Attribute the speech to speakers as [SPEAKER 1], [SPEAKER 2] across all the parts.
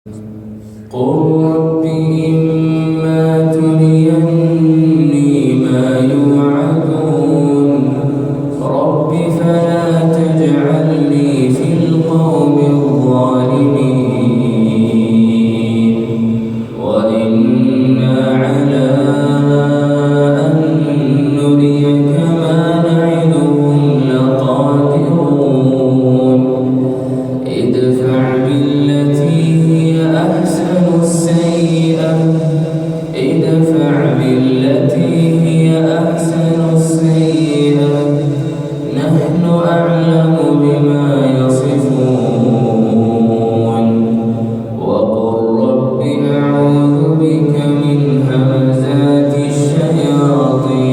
[SPEAKER 1] قل رب إما تريني ما يوعدون رب فلا تجعلني في القوم الظالمين وإنا على أن نريك ما نعدهم لقادرون ادفع بالتي هي أحسن السيئة نحن أعلم بما يصفون وقل رب أعوذ بك من همزات الشياطين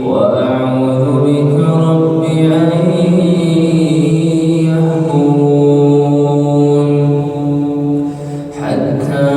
[SPEAKER 1] وأعوذ بك رب أن يحضرون حتى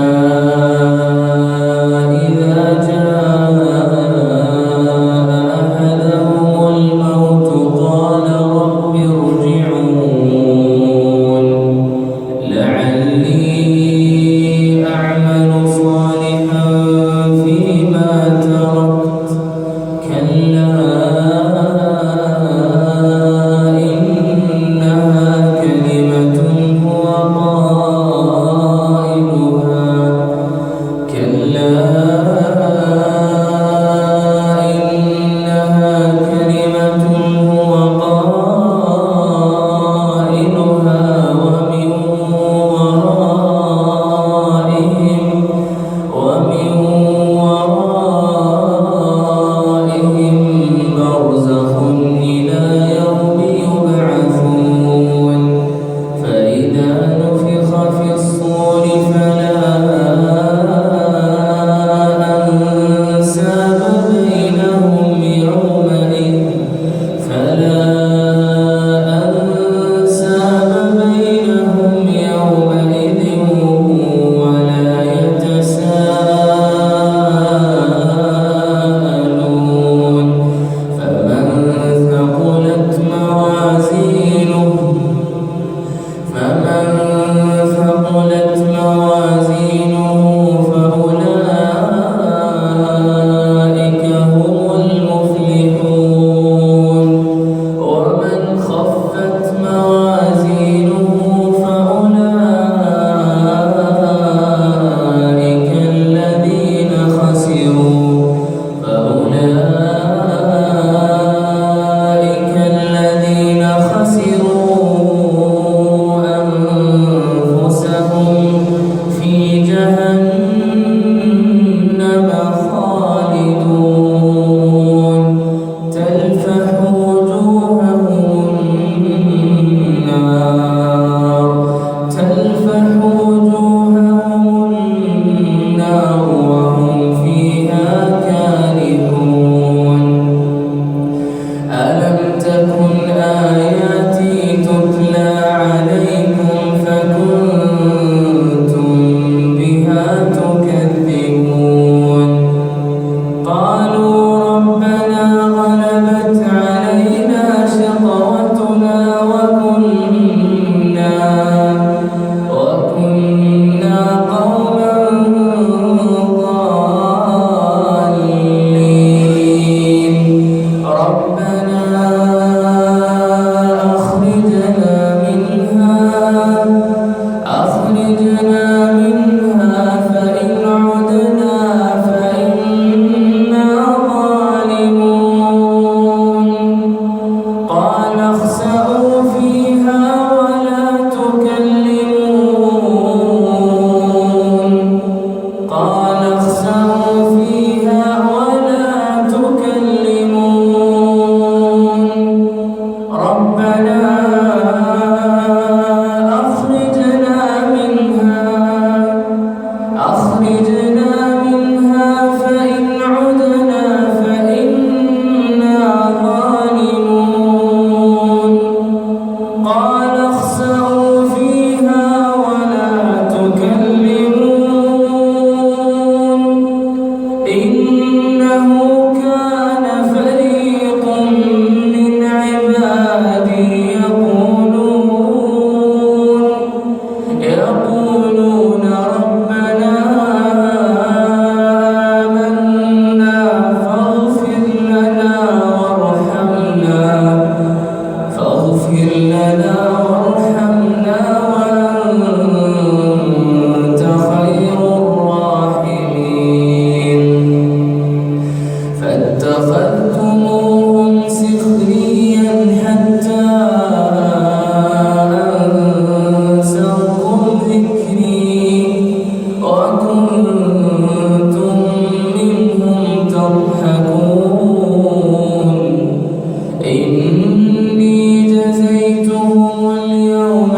[SPEAKER 1] ربنا أخرجنا منها ويقولون ربنا آمنا فاغفر لنا وارحمنا وأنت خير الراحمين فاتخذتموهم سخريا حتى أنسوكم ذكري وكنتم منهم تضحكون إني جزيتهم اليوم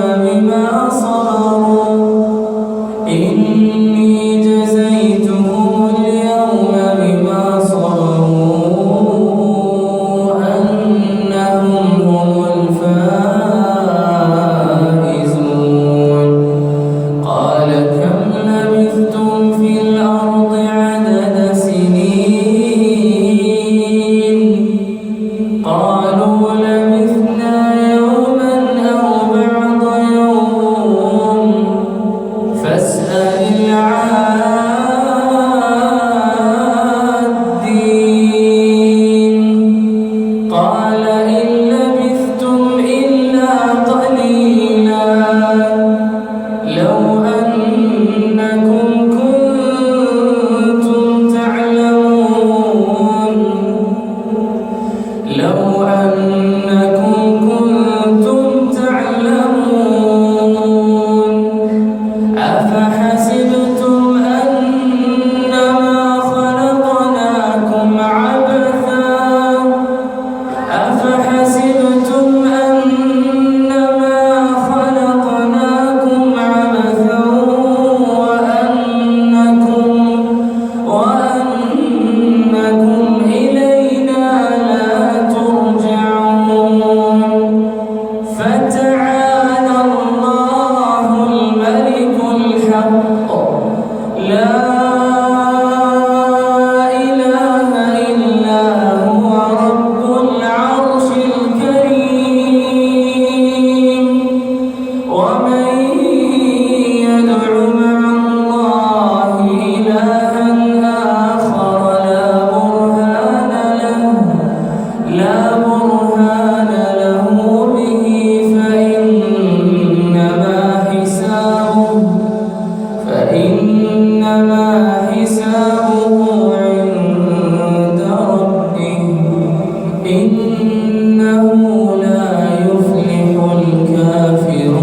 [SPEAKER 1] بما صبروا أنهم هم الفائزون قال كم لبثتم في الأرض عدد سنين قالوا لبثنا يوما أو بعض يوم فاسأل العادين قال إن لبثتم إلا قليلا لو أنكم كنتم تعلمون أفحسبتم أنما خلقناكم عبثا وأنكم إلينا لا ترجعون فتعالى الله الملك الحق لا إله إلا هو رب العرش الكريم ومن يدع مع الله إلها آخر لا برهان له به فإنما حسابه عند ربه إنه لا يفلح الكافرون